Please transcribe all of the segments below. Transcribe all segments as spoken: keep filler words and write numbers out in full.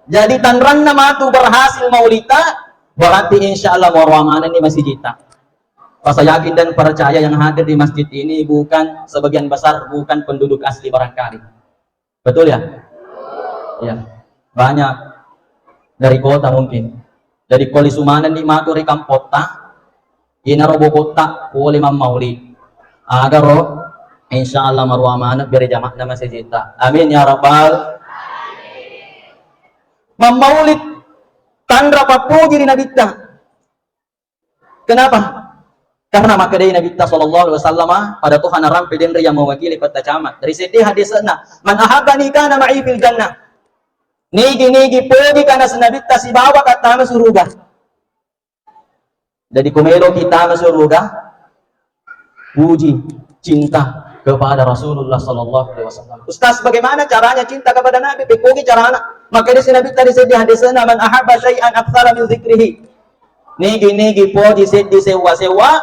Jadi tanranna matu berhasil maulita, berarti insya Allah maruwa manenni masijita. Saya yakin dan percaya yang hadir di masjid ini bukan sebagian besar, bukan penduduk asli barangkali. Betul ya? Ya, banyak dari kota mungkin. Jadi ko lisu manenni matu ri kampotta, inaro bokotta pole mammauli. Agaro, insya Allah maruwa maneng bere jama'na masijita. Amin ya rabbal. Mammaulid tanra pappuji ri Nabitta. Kenapa? Karena makkedai Nabitta sallallahu alaihi wasallam, pada toha narampe denre yang mewakili petta camat. Dari sedih hadisna, "Man ahabbani kana ma'i fil jannah." Nigi-nigi poji kana Nabitta sibawa kattama suruga. Jadi ko melo kita tama suruga, puji, cinta kepada Rasulullah sallallahu alaihi wasallam. Ustaz, bagaimana caranya cinta kepada Nabi? Pekkogi carana. Makanya si Nabi tadi sedih hadisna, "Man ahabba syai'an aktsara min dzikrihi." Nigi-nigi poji seddi sewwa-sewwa,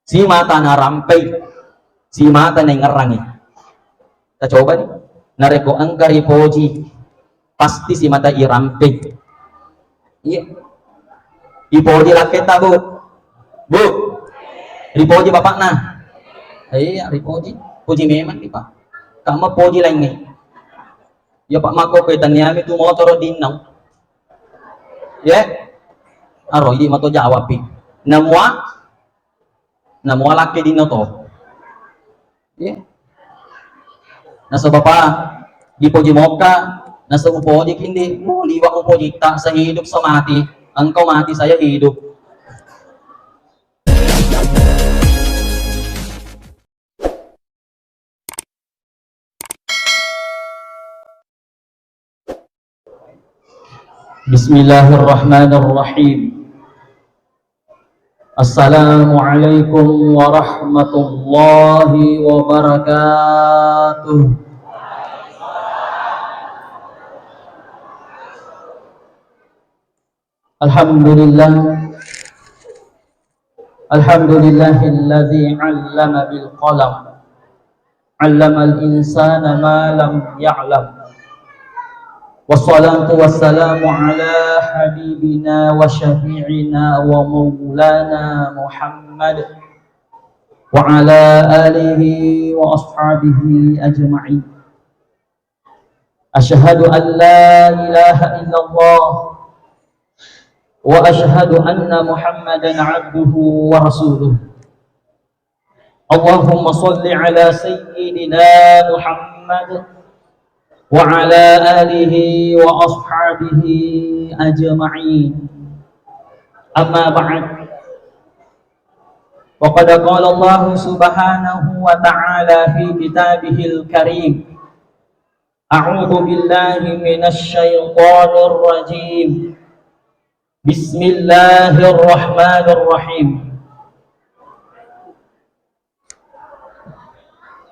simata narampei, simata naingerrangi. Kita coba nih. Narekko engka ripoji, pasti simata irampe. Iya. Ipoji lakketta, Bu. Bu. Ripoji bapakna. Iya, ripoji. Puji memang nih, Pak. Kamu poji lainnya. Ya, Pak, mako pe taniami tu motor dinau. Ya. Aro, idi mato jawab pi. Namua, namua lakke dino to. Iya. Nasaba pa dipoji mokka, nasaba upoji kindi, oh, liwa upoji ta sehidup semati. Engkau mati, saya hidup. Bismillahirrahmanirrahim. Assalamualaikum warahmatullahi wabarakatuh. Alhamdulillah. Alhamdulillahilladzi 'allama bil qalam. 'Allamal insana ma lam ya'lam. Wassalatu wassalamu ala habibina wa syafi'ina wa maulana Muhammad wa ala alihi wa ashabihi ajma'in. Asyhadu an la ilaha illallah wa asyhadu anna Muhammadan abduhu wa rasuluh. Allahumma shalli ala sayyidina Muhammad wa ala alihi wa ashabihi ajma'in. Amma ba'd. Wa qad qala Allahu subhanahu wa ta'ala fi kitabihil karim. A'udzu billahi minasy syaithanir rajim. Bismillahirrahmanirrahim.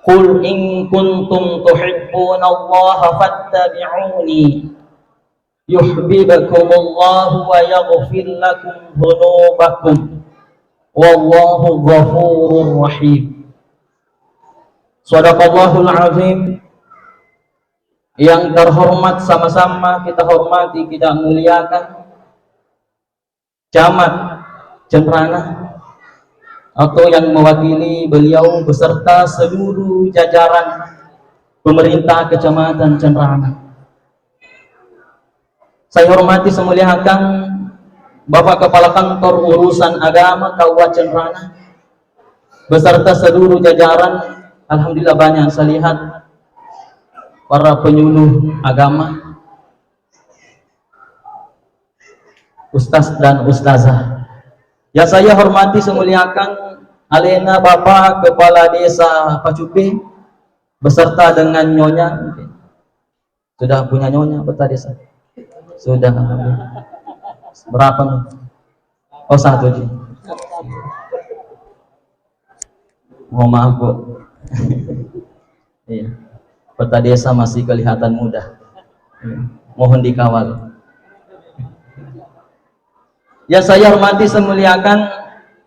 Qul in kuntum tuhibbunallaha fattabi'uni yuhibbukumullahu wa yaghfir lakum dzunubakum. Wallahu ghafurur rahim. Shadaqallahul azim. Yang terhormat, sama-sama kita hormati, kita muliakan Camat Cenrana atau yang mewakili beliau beserta seluruh jajaran pemerintah Kecamatan Cenrana. Saya hormati, saya muliakan Bapak Kepala Kantor Urusan Agama K U A Cenrana beserta seluruh jajaran. Alhamdulillah, banyak saya lihat para penyuluh agama, ustaz dan ustazah. Yang saya hormati, saya muliakan alena Bapak Kepala Desa Pacupé beserta dengan nyonya. Sudah punya nyonya, Bapak Desa? Sudah, alhamdulillah. Berapa nih? Oh, satu aja. Mohon maaf, Bu. Iya. Kepala Desa masih kelihatan muda. Iya. Mohon dikawal. Yang saya hormati, saya muliakan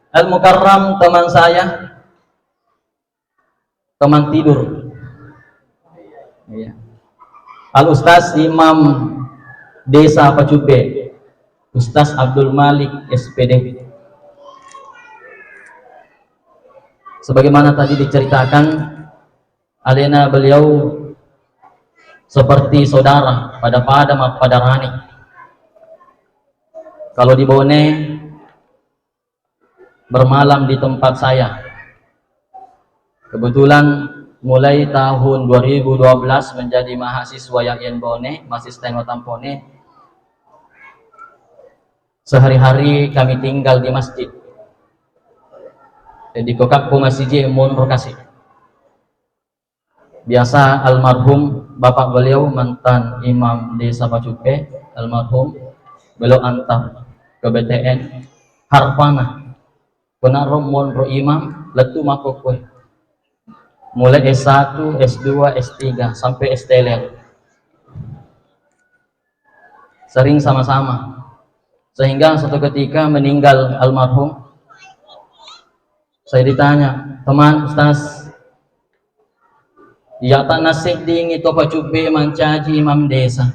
Al Mukarram, teman saya, teman tidur. Iya. Al Ustaz Imam Desa Pacubbe, Ustaz Abdul Malik, S P D. Sebagaimana tadi diceritakan, alena beliau seperti saudara, pada-pada mappadarani. Kalau di Bone, bermalam di tempat saya. Kebetulan mulai tahun dua ribu dua belas menjadi mahasiswa Y A I N Bone, mahasiswa Tengo Tampone. Sehari-hari kami tinggal di masjid. Jadi, ko kappo masiji monro kasi. Biasa almarhum bapak beliau mantan imam desa Pacubbe, almarhum, beliau antar ke B T N, harpana. Ko naro monro imam, lettu makkokkoe. Mulai S satu, S dua, S tiga, sampai S T L R. Sering sama-sama. Sehingga suatu ketika meninggal almarhum, saya ditanya, "Teman, Ustaz, ya tak naseddingi to Pacubbe mancaji imam desa?"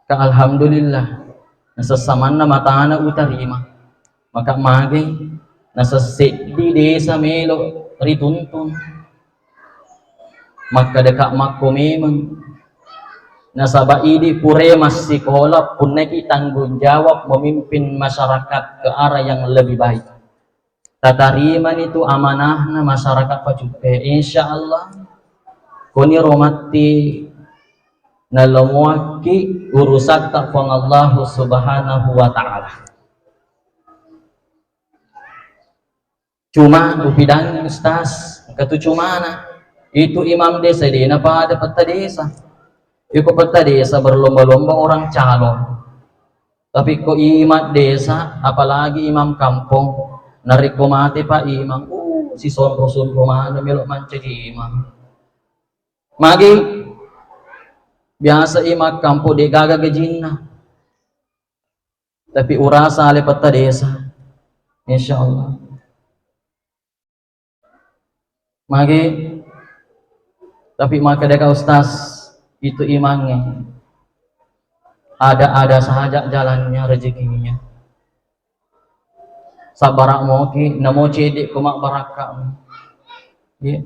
Ka, alhamdulillah, nasessamanna matana utarima. Maka mage nasesseddi desa melo rituntung. Makkadaka makko memeng. Nasaba idi pura massikola, punnaki tanggung jawab memimpin masyarakat ke arah yang lebih baik. Tatarimani tu amanahna masyarakat Pacubbe. Insya Allah, koniro matti nalomoakki urusatta Puang Allahu Subhanahu wa Ta'ala. Cuma upidangi, Ustaz, engka tu cumana. Itu imam desa dena pada petta desa. Iko petta desa berlomba-lomba orang calon. Tapi ko imam desa, apalagi imam kampung, narekko mate Pak Imam, uh, sisonro-sonro maneng melo mancaji imam. Magi biasa imam kampung de gaga gajinna. Tapi urasa ale petta desa. Insya Allah. Magi, tapi makkadaka Ustaz, itu imangnge. Ada-ada saja jalannya rezekinya. Sabbara moki, namo cedde ko mabbarakka. Iya.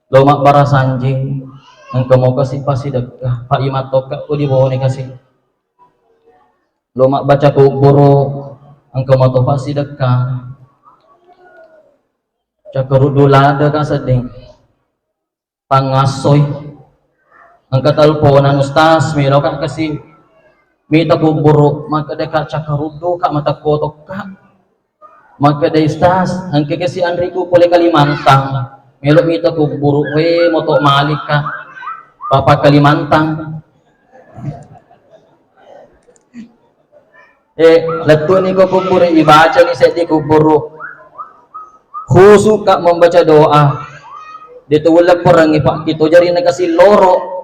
Lo mabbara sanji, engka mo kasi pasidekka, Pak Imam tokka ko di Bone kasi. Lo mabbaca kubburu, engka mo to pasidekka. Cakkaruddu ladde ka sedding. Pangassoi. Engka telponan, Ustaz, meloka kasi mita kubburu, makkeda ka cakkaruddu ka matekko tokka. Makkeda, Ustaz, engka kasi anriku pole Kalimantan. Melo mita kubburu, we moto malika. Papa Kalimantan. Eh, lettuni ko kubburu, ibacani seddi kubburu. Khusuka membaca doa. De to ulle perengi, Pak, kito jari nakasilloro.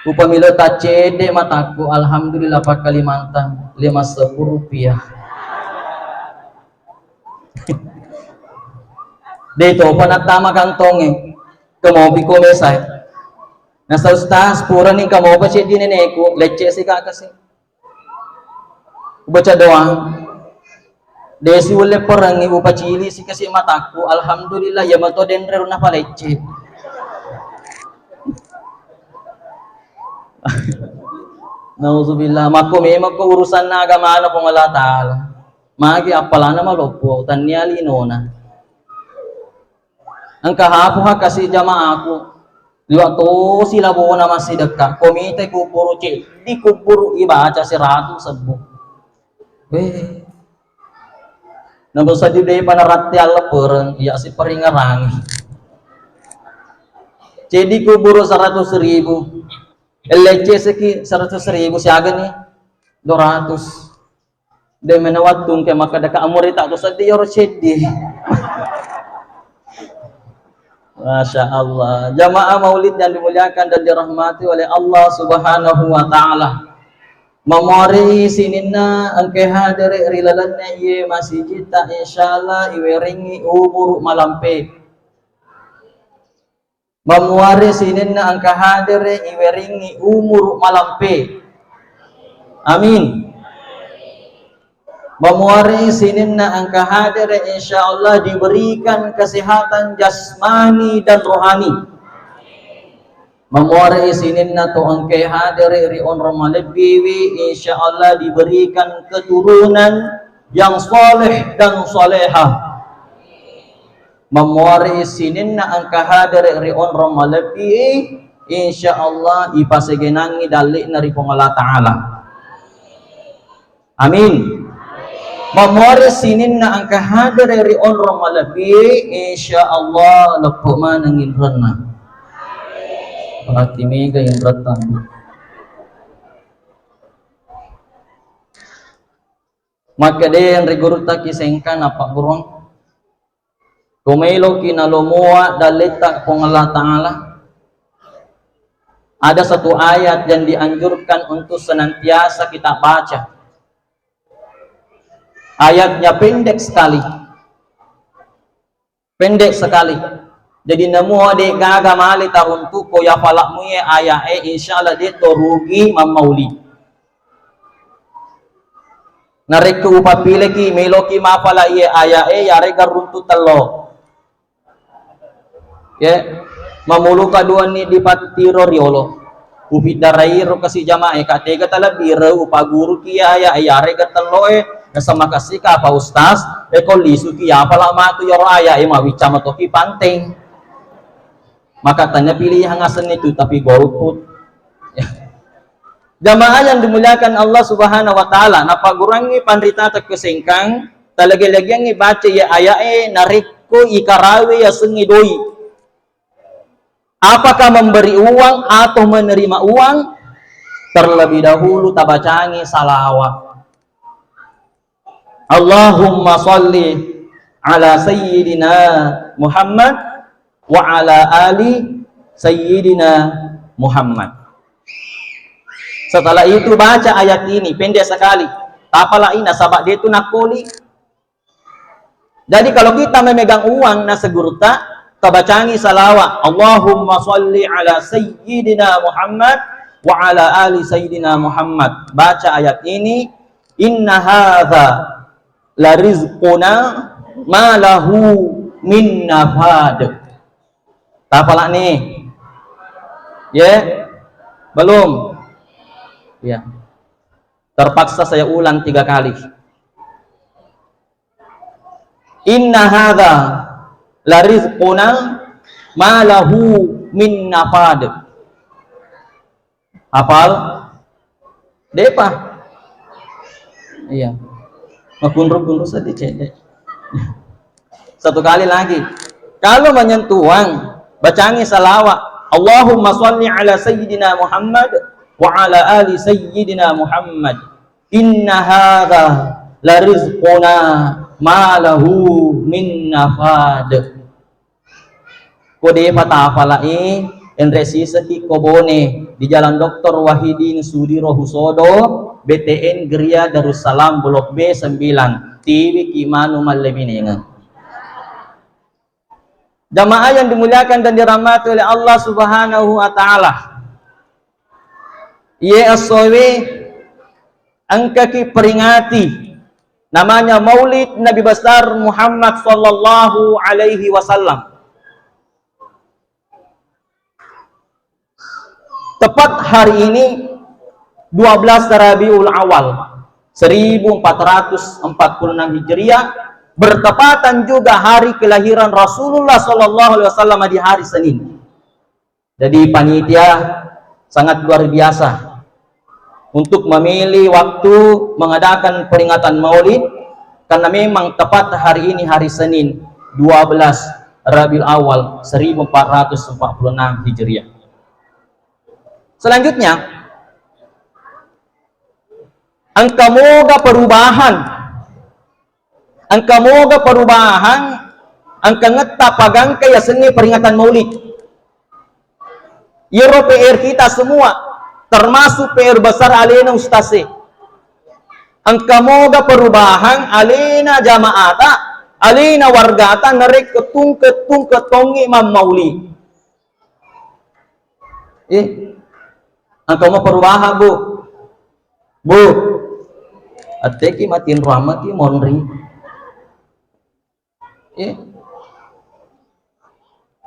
Upamilo taccedde matakku, alhamdulillah, Pak Kalimantan, lima sebbu rupiah. De topa nattama kantonge, kemopi ko mesai. Nasa Ustaz, purani kamopa ceddi neneku, lecce si kakasi. Ubaca doang. Desi ulle perengi, upacili si kasi matakku. Alhamdulillah, ya mato denre runa palecce. Nauzubillah, makko memang ko urusan agamana Puang Allah Ta'ala. Magi appalana maloppo, tannia linona. Engka hapuha kasi jamaaku, liwa tosi labona massidekka, komite kubburu ceddi kubburu ibaca seratu sebbu. Weh. Namu seddi depa naratti alleppereng, iya siparingerangi. Ceddi kubburu seratus ribu. L C seki seratus ribu siaga ni? Dua ratus. De mena wattu engka makkeda ka amurita to seddi yoro seddi. Masya Allah. Jamaah maulid yang dimuliakan dan dirahmati oleh Allah Subhanahu wa Ta'ala. Mamuarei sininna engka hadere ri lalenna iye masijita, insyaallah iwerengi uburu malampe. Mamuare sininna engka hadere iweringi umuru malampe. Amin. Mamuare sininna engka hadere, insya Allah diberikan kesehatan jasmani dan rohani. Mamuare sininna to engka hadere ri onrong malebbiwi, insya Allah diberikan keturunan yang saleh dan salehah. Mamuare sininna engka hadere ri onrong malebbi, insya Allah ipasegenangi dalle'na ri Puang Allah Ta'ala. Amin. Mamuare sininna engka hadere ri onrong malebbi, insya Allah leppo maneng inrenna. Berarti mega inretta. Makkeda ri gurutta ki Sengkang, nappa gurung. Ko meloki nalomoa dalletta Puang Allah Ta'ala, ada satu ayat yang dianjurkan untuk senantiasa kita baca. Ayatnya pendek sekali. Pendek sekali. Jadi, namuo de gaga male taruntu ko yafalakmu ye ayat e, insya Allah de to rugi mammauli. Narekko upappileki, meloki mafala iye aya'e, yarega runtu tello. Ye, mamuluka duanni dipattiro riolo. Upiddarai ro kasi jamae, ka tega talebbi re upaguruki aya'e, yarega telloe, nasama kasi ka apa ustaz, e ko lisuki yafala matu yoro aya'e, mawicca matoki panteng. Maka tanya pilih yang asenni tu, tapi golput. Jamaah yang dimuliakan Allah Subhanahu wa Ta'ala, napaggurangngi panritata ke Sengkang, talagi-lagiangngi baca ya aya'e, narekko ikarawe yasengnge doi. Apakah memberi uang atau menerima uang? Terlebih dahulu tabacangi salawat. Allahumma salli ala Sayyidina Muhammad wa ala ali Sayyidina Muhammad. Setelah itu baca ayat ini, pendek sekali. Tapalai nasaba de tu nakkoli. Jadi kalau kita memegang uang nasegurta, tabacangi salawat, Allahumma salli ala Sayyidina Muhammad wa ala ali Sayyidina Muhammad. Baca ayat ini, inna hadza la rizquna ma lahu min nafad. Tapalani? Ye? Belum? Ya. Terpaksa saya ulang tiga kali. Inna hadza la rizquna ma lahu min nafad. Hafal? Depa? Iya. Makunru-kunru sedih cedek. Satu kali lagi. Kalau menyentuh uang, bacangi salawat. Allahumma salli ala Sayyidina Muhammad wa ala ali Sayyidina Muhammad. Inna hadza la rizquna ma lahu min nafad. Ko depa tafalai, enre siseki ko Bone di Jalan Doktor Wahidin Sudiro Husodo, B T N Geria Darussalam Blok B sembilan. Tiwiki manu mallebinengeng. Jamaah yang dimuliakan dan dirahmati oleh Allah Subhanahu wa Ta'ala. Iye essoe engkaki peringati namanya Maulid Nabi Besar Muhammad sallallahu alaihi wasallam. Tepat hari ini, dua belas Rabiul Awal seribu empat ratus empat puluh enam Hijriah, bertepatan juga hari kelahiran Rasulullah sallallahu alaihi wasallam di hari Senin. Jadi panitia sangat luar biasa untuk memilih waktu mengadakan peringatan Maulid, karena memang tepat hari ini hari Senin, dua belas Rabiul Awal seribu empat ratus empat puluh enam Hijriah. Selanjutnya, engka moga perubahan, engka moga perubahan, engka ngetta pagangka yasengnge peringatan Maulid. Iyaro P R kita semua, termasuk P R besar alena ustase. Engka moga perubahan alena jamaata, alena wargata narekko tungke-tungke tongngi mammauli. Eh, engka mau perubahan, Bu. Bu, atteki matinro ammaki monri. Eh.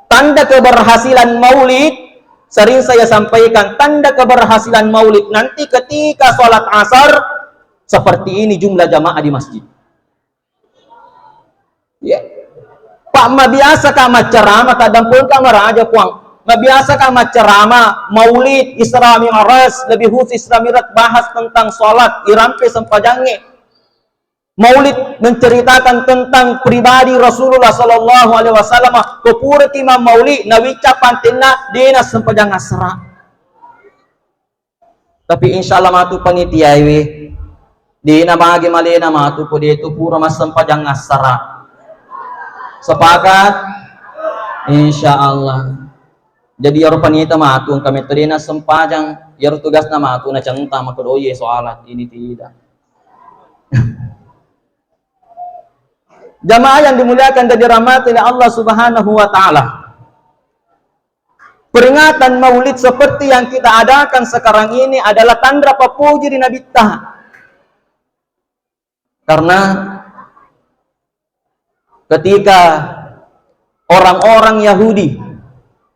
Tanda keberhasilan maulid, sering saya sampaikan, tanda keberhasilan maulid nanti ketika sholat asar seperti ini jumlah jamaah di masjid. Ya. Pak, mabiasa ka maccarama, kadang pun ka maraja, Puang. Mabiasa ka maccarama, maulid, Isra Mi'raj, lebih khusus Isra Mi'raj, bahas tentang sholat, irampe sempajangnge. Maulid menceritakan tentang pribadi Rasulullah sallallahu alaihi wasallam. Ko puraki mammaulid, nawicca pantenna, dena sempajang asra. Tapi insya Allah matu panitiaiwi. Dena magi malena matu ko de tu pura massempajang asra. Sepakat? Insya Allah. Jadi iyaro panita matu engka metto dena sempajang, iyaro tugasna matu nacentang makkeda, "Oh iye, sholat ini tidak." Jamaah yang dimuliakan dan dirahmati oleh Allah Subhanahu wa Ta'ala, peringatan Maulid seperti yang kita adakan sekarang ini adalah tanra pappoji ri Nabitta. Karena ketika orang-orang Yahudi,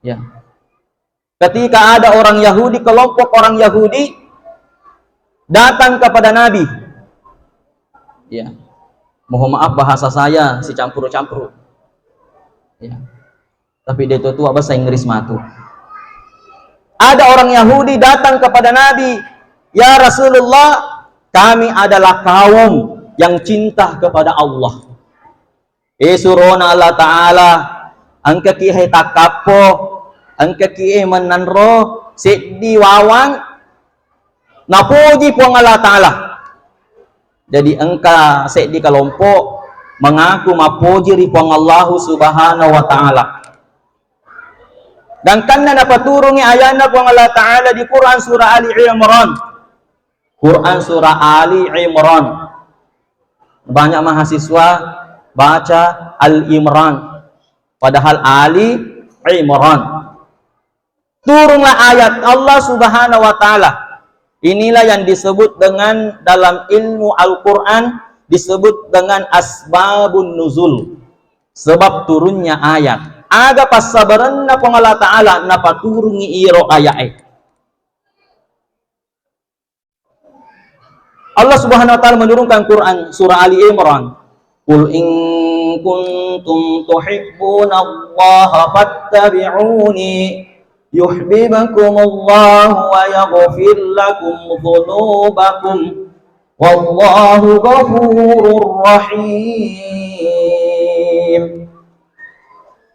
ya, ketika ada orang Yahudi, kelompok orang Yahudi datang kepada Nabi. Ya. Mohon maaf bahasa saya si campur-campur. Ya. Tapi dia tua bahasa Inggris matu. Ada orang Yahudi datang kepada Nabi, "Ya Rasulullah, kami adalah kaum yang cinta kepada Allah." Eh, surona Allah Ta'ala, engkaki he takkappo, engkaki e mennanro, seddi wawang napoji Puang Allah Ta'ala. Jadi engka seddi kelompok mengaku mappoji ri Puang Allahu Subhanahu wa Ta'ala. Gangkanna napaturungi ayanna Puang Allah Ta'ala di Quran surah Ali Imran. Quran surah Ali Imran. Banyak mahasiswa baca Al Imran, padahal Ali Imran. Turunlah ayat Allah Subhanahu wa Ta'ala. Inilah yang disebut dengan, dalam ilmu Al-Quran, disebut dengan asbabun nuzul. Sebab turunnya ayat. Aga passabarenna Puang Allah Ta'ala napaturungi iro ayat e. Allah Subhanahu wa Ta'ala menurunkan Quran surah Ali Imran. "Qul in kuntum tuhibbunallaha fattabi'uni yuhibbukumullahu wa yaghfir lakum dzunubakum. Wallahu ghafurur rahim."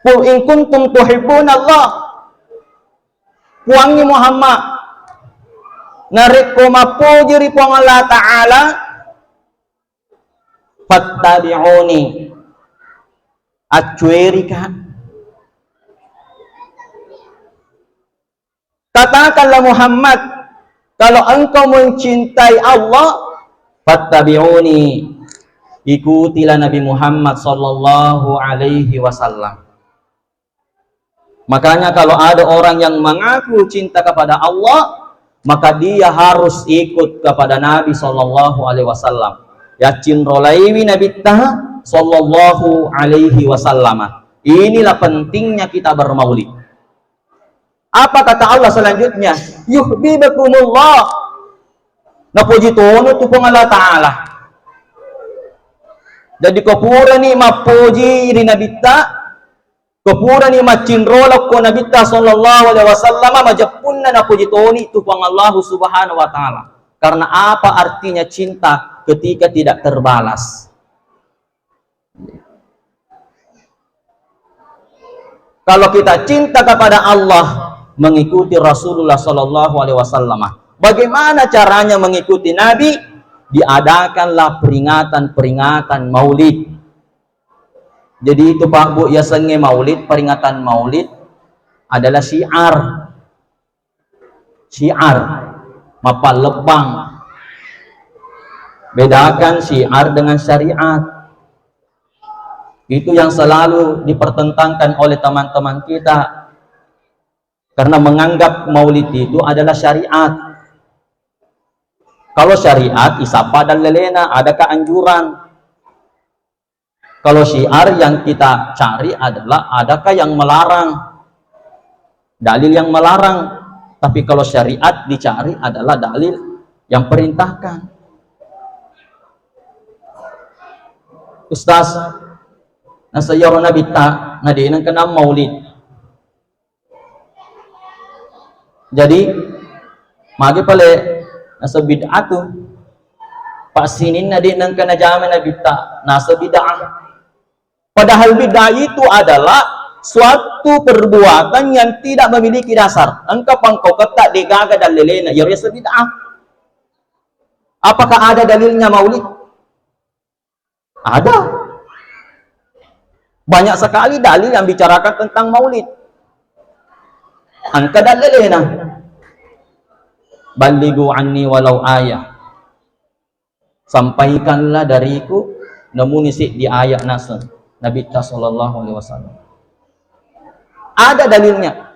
"Qul in kuntum tuhibbunallah." Puangngi Muhammad, narekko mappoji ri Puang Allah Ta'ala, fattabi'uni, accuerika. Katakanlah Muhammad, kalau engkau mencintai Allah, fattabi'uni, ikutilah Nabi Muhammad sallallahu alaihi wasallam. Makanya kalau ada orang yang mengaku cinta kepada Allah, maka dia harus ikut kepada Nabi sallallahu alaihi wasallam. Yaccinrolaiwi Nabitta sallallahu alaihi wasallam. Inilah pentingnya kita bermaulid. Apa kata Allah selanjutnya? "Yuhibbukumullah." Napoji tono tu Puang Allah Ta'ala. Jadi ko purani mappoji ri Nabitta, ko purani maccinrola ko Nabitta sallallahu alaihi wasallam, majeppunna napoji toni tu Puang Allahu Subhanahu wa Ta'ala. Karena apa artinya cinta ketika tidak terbalas? Kalau kita cinta kepada Allah, mengikuti Rasulullah sallallahu alaihi wasallam. Bagaimana caranya mengikuti Nabi? Diadakanlah peringatan-peringatan Maulid. Jadi itu, Pak, Bu, yasengnge Maulid, peringatan Maulid adalah syiar. Syiar, mappallebbang. Bedakan syiar dengan syariat. Itu yang selalu dipertentangkan oleh teman-teman kita. Karena menganggap maulid itu adalah syariat. Kalau syariat, isapa dallelena, adakah anjuran? Kalau syiar yang kita cari adalah adakah yang melarang, dalil yang melarang. Tapi kalau syariat dicari adalah dalil yang perintahkan. Ustaz, nasayaro nabitta, nadena kena maulid. Jadi, magi pale naseng bid'ah tu. Passininna de' nengka najama nabitta, naseng bid'ah. Padahal bid'ah itu adalah suatu perbuatan yang tidak memiliki dasar. Engka pangkauketta de' gaga dallelena, iyaro yaseng bid'ah. Apakah ada dalilnya maulid? Ada. Banyak sekali dalil yang bicarakan tentang maulid. Engka dallelena. Ballighu anni walau ayah. Sampaikanlah dariku namuni seddi ayat naseng Nabitta sallallahu alaihi wasallam. Ada dalilnya.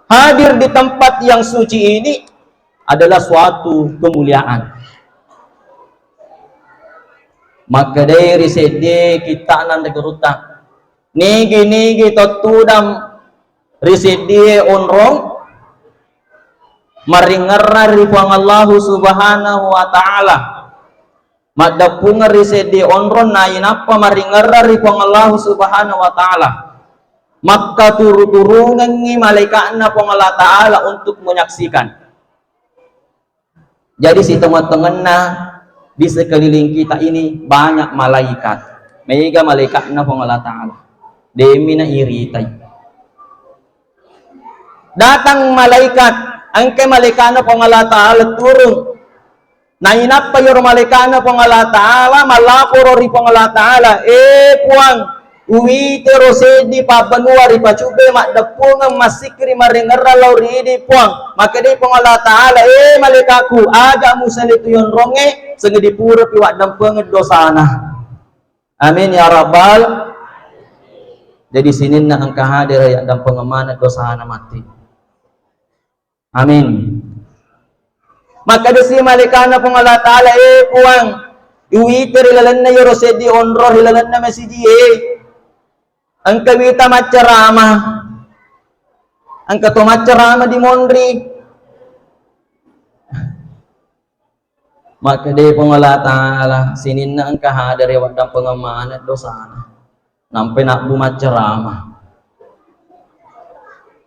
Hadir di tempat yang suci ini adalah suatu kemuliaan. Makkedai ri seddie kitta'na anre gurutta, nigi-nigi to tudang ri seddie onrong maringerra ri Puang Allahu Subhanahu wa Ta'ala. Maddeppungeng ri seddi onrong nainappa maringerra ri Puang Allahu Subhanahu wa Ta'ala. Makkaturu-turungengngi malaika'na Puang Allah Ta'ala untuk menyaksikan. Jadi, sitonga-tongenna di sekeliling kita ini banyak malaikat. Mega malaika'na Puang Allah Ta'ala. Demi na iritai. Datang malaikat, engkai malaika'na Puang Allah Ta'ala turun. Nainappa iyaro malaika'na Puang Allah Ta'ala mallaporo ri Puang Allah Ta'ala, "Eh Puang, uwitero seddi pabbanua ripacubbe maddeppungeng massikkiri maringerra lao ri idi Puang." Makkedai Puang Allah Ta'ala, "Eh malaika'ku, aja musale tu yonrongnge, sengedi purapi waddampengeng dosana." Amin ya rabbal. Jadi sininna engka hadere yaddampengeng maneng dosana matti. Amin. Makkedasi malaika'na Puang Allah Ta'ala, "Eh Puang, uwiteri lalenna iyaro seddi onro ri lalenna masiji e. Engka wita maccarama. Engka to maccarama di monri." Makkeda Puang Allah Ta'ala, "Sininna engka hadere waddampengeng maneng dosana. Nampai nabbu maccarama."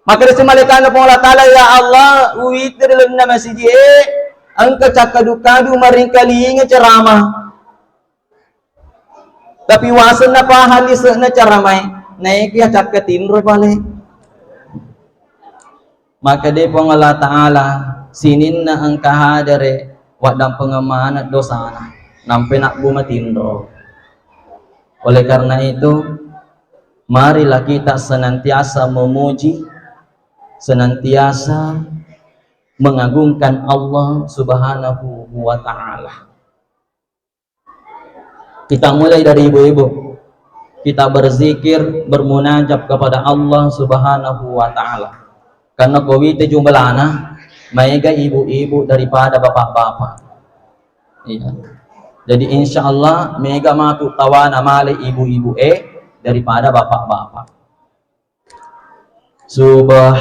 Makkedasi malaika'na Puang Allah Ta'ala, "Ya Allah, uwiteri lalenna masiji e, engka cakkadu-kadu maringkalinga carama. Tapi waseng napahang lise'na caramae, naekia cakka tinro pale." Makkeda Puang Allah Ta'ala, "Sininna engka hadere waddampengeng maneng dosana, nampai nabbu matinro." Oleh karena itu, marilah kita senantiasa memuji, senantiasa mengagungkan Allah Subhanahu wa Ta'ala. Kita mulai dari ibu-ibu. Kita berzikir, bermunajat kepada Allah Subhanahu wa Ta'ala. Karena ko wita jumlana, maega ibu-ibu daripada bapak-bapak. Iya. Jadi insya Allah maega matu tawana male ibu-ibu e daripada bapak-bapak. Subhanallah,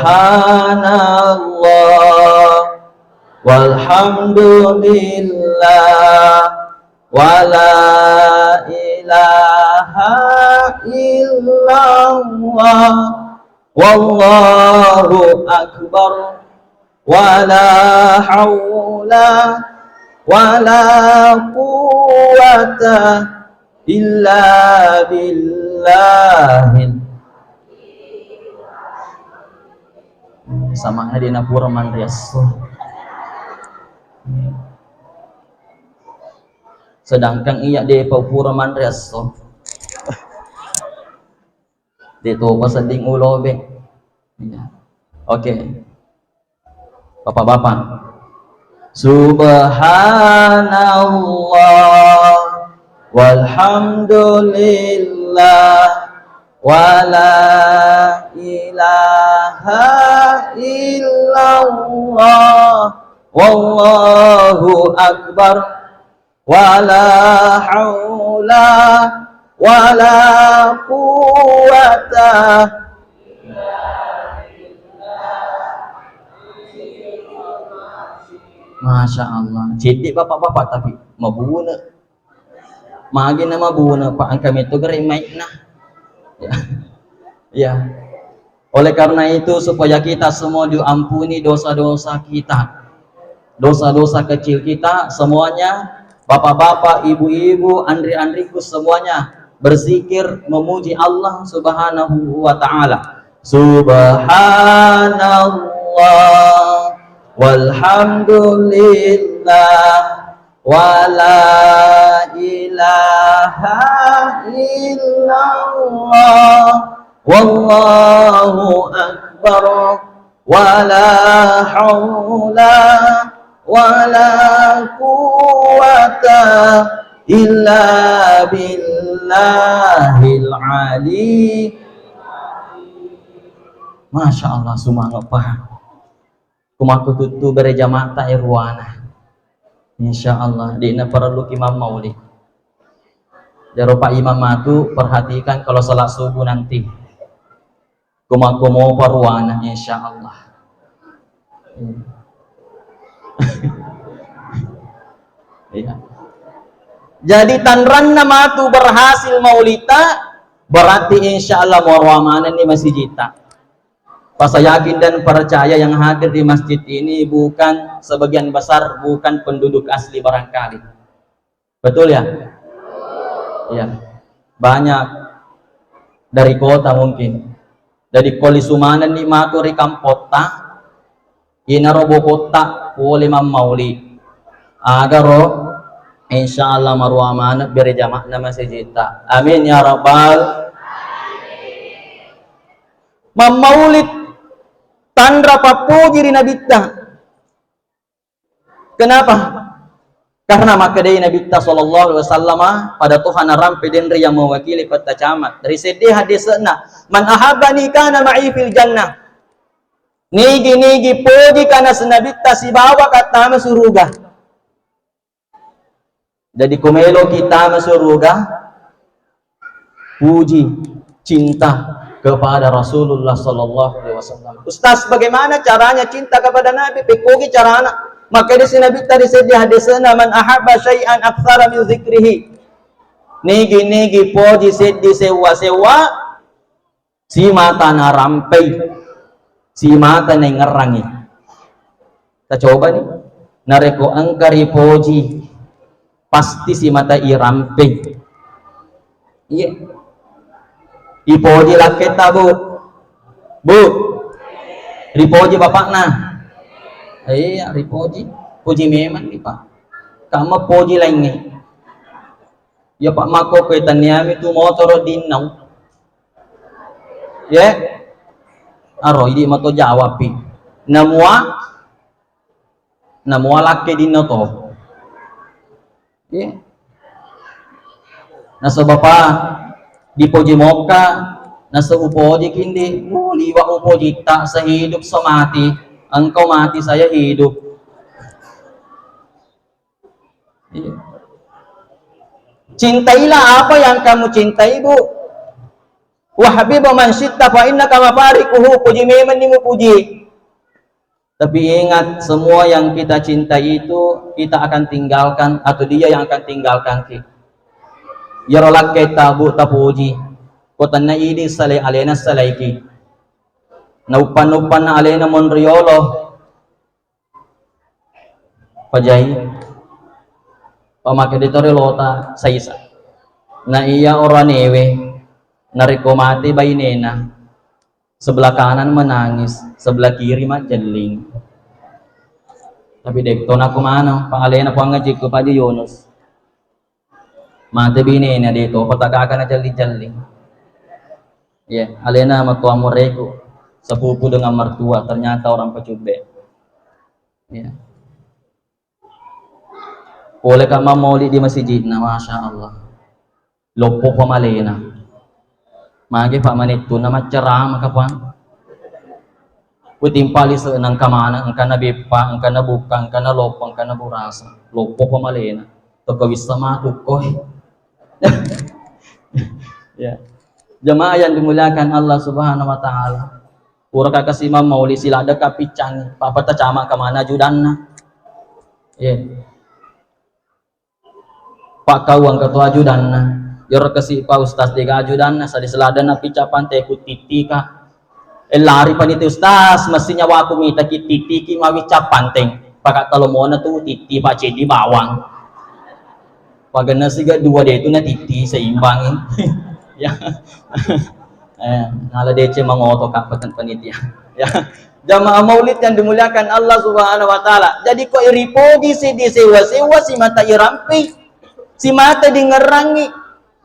walhamdulillah, wala ilaha illallah, wallahu akbar, wala haula wala quwwata illa billahil. Samana de' napura manre esso. Sedangkan iya de'pa upura manre esso. De' topa sedding ulobe. Iya. Oke. Bapak-bapak. Subhanallah, walhamdulillah, ولا إله إلا الله والله أكبر ولا حول ولا قوة. Masya Allah, cedde bapak-bapak tapi mabune. Magi na mabune, Pak, engka metto gare mai'na. Ya. Ya. Oleh karena itu, supaya kita semua diampuni dosa-dosa kita, dosa-dosa kecil kita, semuanya, bapak-bapak, ibu-ibu, andri-andriku, semuanya berzikir memuji Allah Subhanahu wa Ta'ala. Subhanallah, walhamdulillah, ولا إله إلا الله والله أكبر ولا حول ولا قوة إلا بالله العلي. Masya Allah, semangat, Pak. Kumakku tuttu bere jama'ta e ruana. Insya Allah, de'na parelluki mammauli. Jaro Pak Imam matu perhatikan kalau salat subuh nanti. Kumakku mopa ruana, insya Allah. Iya. Jadi tanranna matu berhasil maulita, berarti insya Allah muarua manenni masijita. Saya yakin dan percaya yang hadir di masjid ini bukan sebagian besar, bukan penduduk asli barangkali. Betul ya? Iya. Banyak dari kota mungkin. Jadi ko lisu manenni matu ri kampotta, inaro bokotta pole mammauli. Agaro, insya Allah marua maneng bere jama'na masijita. Amin ya rabbal. Mammaulid tanra pappuji ri Nabitta. Kenapa? Karena makkedai Nabitta sallallahu alaihi wasallama, pada toha narampe denre yang mewakili petta camat. Dari seddi hadisna, "Man ahabbani kana ma'i fil jannah." Nigi-nigi poji kana Nabitta sibawa kattama suruga. Jadi, ko meloki tama suruga, puji, cinta kepada Rasulullah sallallahu alaihi wasallam. Ustaz, bagaimana caranya cinta kepada Nabi? Pekkogi carana. Maka di sini Nabi tadi seddi hadisna, "Man ahabba syai'an aktsara min zikrihi." Nigi-nigi poji seddi sewa-sewa, simata narampei, simata naingerrangi. Tacobani, narekko engka ripoji, pasti simata irampei. Iya. Ipoji lakketta, Bu. Bu. Ripoji bapakna. Iya, ripoji. Puji memang ni, Pak. Kamma poji laingnge. Ya, Pak, makko koe tanniami tu motoro dinnau. Ye? Aro, idi mato jawab pi. Namua, namua lakke dinno to. Ye? Nasaba pa dipoji mokka, nasa upoji kindi, uh, liwa upoji ta sehidup semati, engkau mati saya hidup. Iya. Cintailah apa yang kamu cintai, Bu. Wahbib man syi'ta fa innaka mufariquhu, puji memang ni mupuji. Tapi ingat, semua yang kita cintai itu kita akan tinggalkan atau dia yang akan tinggalkan ki. Yaro lakke tabu tapuji. Ko tenna idi salai alena salaiki. Nauppan-uppanna alena monriolo. Pajai, pamake ditore lota saisa. Na iya oranewe, narekko mate bainena, sebelah kanan menangis, sebelah kiri majelling. Tapi dekto nako mano, pa alena puang ngajikku Paji Yunus. Mate binena, de topa tagaka najelli-jelli. Iya, alena matoa mureku, sepupu dengan mertua, ternyata orang Pecubbe. Iya. Pole ka mammaulid di masjidna, Masya Allah. Loppo pamalena. Magi pa manettu na maccarama kapang. Kutimpa lise nangka mana, engka na beppa, engka na bukka, engka na loppo, engka na burasa. Loppo pamalena. Toko wissa matu koi. Ya. Jamaah yang dimuliakan Allah Subhanahu wa Ta'ala. Pura ka kasi mammauli, siladde ka piccangi, papa tacama ka mana ajudanna. Ya. Pakkauang ka to ajudanna. Yoro kasi pa ustaz dega ajudanna, sadi seladde na picca pante ku titti ka. E, lari paniti ustaz, mesti nyawaku mita ki titti ki mawi cap panteng. Paka talo mona tu titti pa ceddi bawang. Pagenna siga dua de tu na titti seimbang. Ya. Eh, nala D C mangoto ka peten panitia. Ya. Jamaah maulid yang dimuliakan Allah Subhanahu wa Ta'ala. Jadi ko iripoji si disewa-sewa, si mata irampi, si mata dingerangi,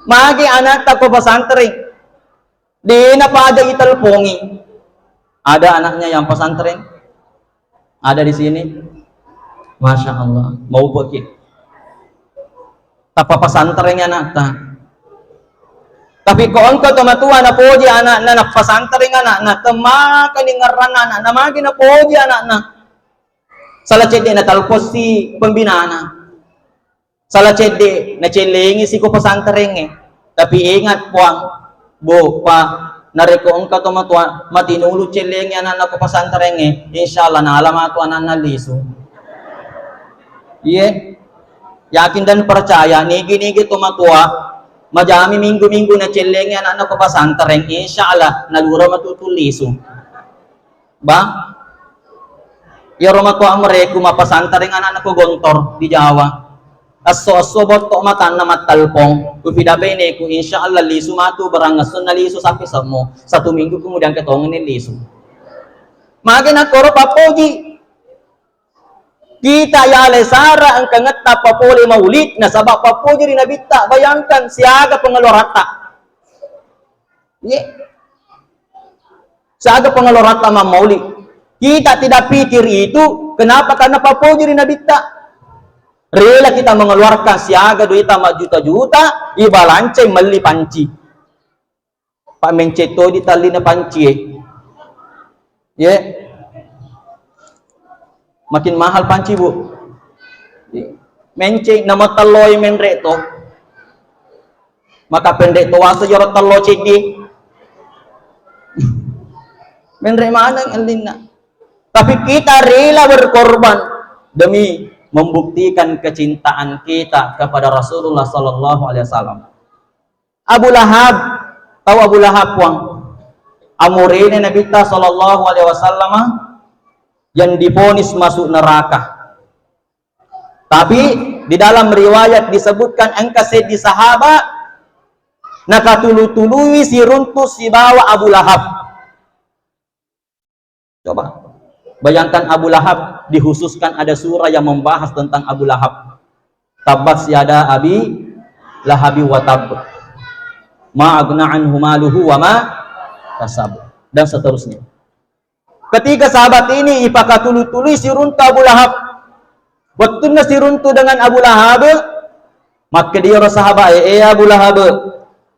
magi anakta ko pesantren. Dena paja itelpongi. Ada anaknya yang pesantren? Ada di sini? Masya Allah, mau pergi. Tappa pesantren anakta. Tapi ko engka to matua napoji anakna, napesantren anakna, temmakani ngerranna anakna, magi napoji anakna. Salah cedde natalposi pembinana. Salah cedde nacellengi si ko pesantrengnge. Tapi ingat, Puang, Bu, Pa, narekko engka to matua matinulu cellengi anakna ko pesantrengnge, insya Allah nala matu anakna lisu. Iye. Yakin dan percaya, nigi-nigi to matua majami minggu-minggu nacellengi anakna ko pesantren, insya Allah nalura matu tu lisu. Ba, iyaro matoa mereku mapasantaren anakna ko Gontor di Jawa. Esso-esso botto matanna mattelpong. Kupida beneku, insya Allah lisu matu, barang esso na lisu sampai semmo. Satu minggu kemudian ketongenni lisu. Mage nakkoro pappoji. Kita yale sara engka ngetta papole maulid nasaba pappoji ri Nabitta. Bayangkan siaga pengeluaratta. Ye. Siaga pengeluaratta mammauli. Kita tidak pikir itu, kenapa? Karena pappoji ri Nabitta. Rela kita mengeluarkan siaga duita majjuta-juta, ibalancai melli panci. Pak mencet to di tallina panci e. Ye. Makin mahal panci, Bu. Menceng nama telloi menre to. Maka pendek to wasa joro tello ceddi. Menre maneng ellinna. Tapi kita rela berkorban demi membuktikan kecintaan kita kepada Rasulullah sallallahu alaihi wasallam. Abu Lahab, tau Abu Lahab, Puang? Amurene Nabitta sallallahu alaihi wasallam yang divonis masuk neraka. Tapi di dalam riwayat disebutkan engka seddi sahabat nakatulu-tului siruntu sibawa Abu Lahab. Coba bayangkan Abu Lahab, dikhususkan ada surah yang membahas tentang Abu Lahab. Tabbat yada Abi Lahabi wa tabb. Ma agna anhu maluhu wa ma kasab. Dan seterusnya. Ketika sahabat ini ipakatulu-tului siruntu Abu Lahab. Wettunna siruntu dengan Abu Lahab, makkeda iyaro sahabat e, "Eh Abu Lahab,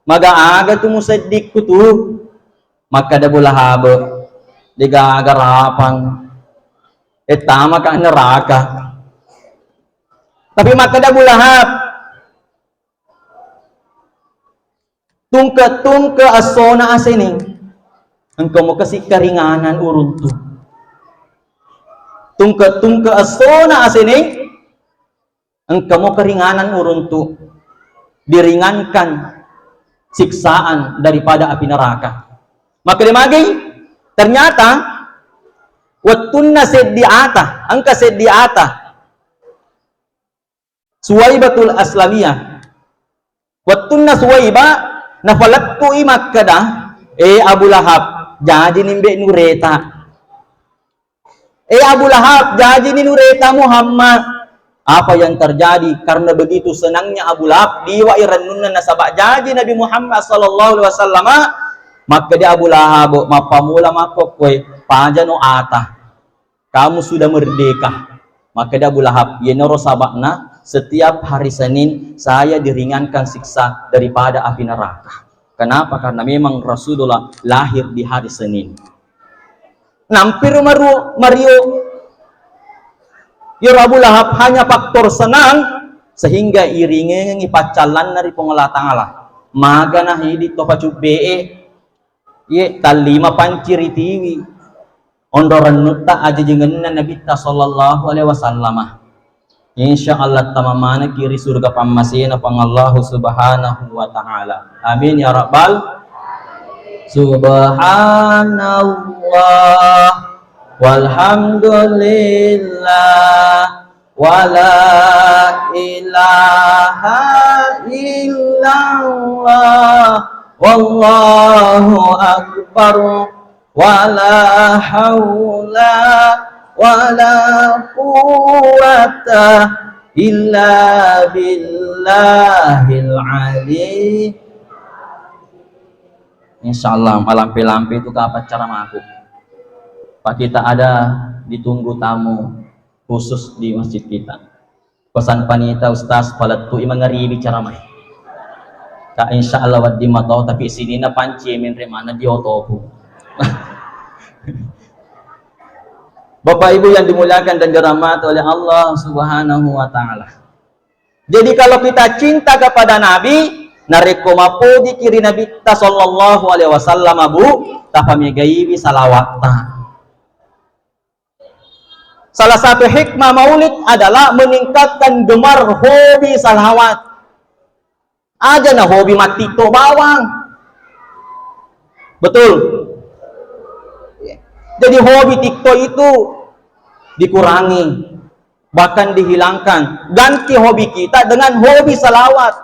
maga aga tu museddikku tu?" Makkeda Abu Lahab, "Degaga rapang, eh, tamaka neraka." Tapi makkeda Abu Lahab, "Tungke-tungke essona aseneng, engka mo kasi keringanan uruntu. Tungke-tungke essona aseneng, engka mo keringanan uruntu, diringankan siksaan daripada api neraka." Makkeda magi, ternyata wettunna seddi ata, engka seddi ata, Suwaibatul Aslamiyah. Wettunna Suwaiba nafalettui makkeda, "Eh Abu Lahab, jaji nimbe nureta. Eh Abu Lahab, jaji ni nureta Muhammad." Apa yang terjadi? Karena begitu senangnya Abu Lahab, liwa i rennunna nasaba jaji Nabi Muhammad sallallahu alaihi wasallam, makkeda Abu Lahab, "Mappamula makkokkoe, pajano ata. Kamu sudah merdeka." Makkeda Abu Lahab, "Yenaro sabakna setiap hari Senin saya diringankan siksa daripada api neraka." Kenapa? Karena memang Rasulullah lahir di hari Senin. Nampiru maru-, mario. Yero Abu Lahab hanya faktor senang sehingga iringengi paccallanna ri Puang Allah Ta'ala. Magana hidi to pacubbe'e. Ye, tallima panci ritiwi. Onro rennutta ajajengenna Nabitta sallallahu alaihi wasallama. Insya Allah tama manekki ri surga pammasena Puang Allahu Subhanahu wa Ta'ala. Amin ya Rabbal. Subhanallah walhamdulillah wala ilaha illallah wallahu akbar. Wala haula wala quwwata illa billahil ali. Insya Allah, malampe-lampe itu kapan ceramaku. Pak, kita ada ditunggu tamu khusus di masjid kita. Pesan panitia, Ustaz, palettui mangaribi ceramah. Kak, insya Allah wedding mato, tapi sininna panci menre mana di otoku. Bapak Ibu yang dimuliakan dan dirahmati oleh Allah Subhanahu wa Ta'ala. Jadi, kalau kita cinta kepada Nabi, narekko mapojiki ri Nabitta sallallahu alaihi wasallam, Bu, tapamegaiwi salawatta. Salah satu hikmah maulid adalah meningkatkan gemar hobi salawat. Aja na hobi mattiktok bawang. Betul. Jadi hobi TikTok itu dikurangi, bahkan dihilangkan. Ganti hobi kita dengan hobi salawat.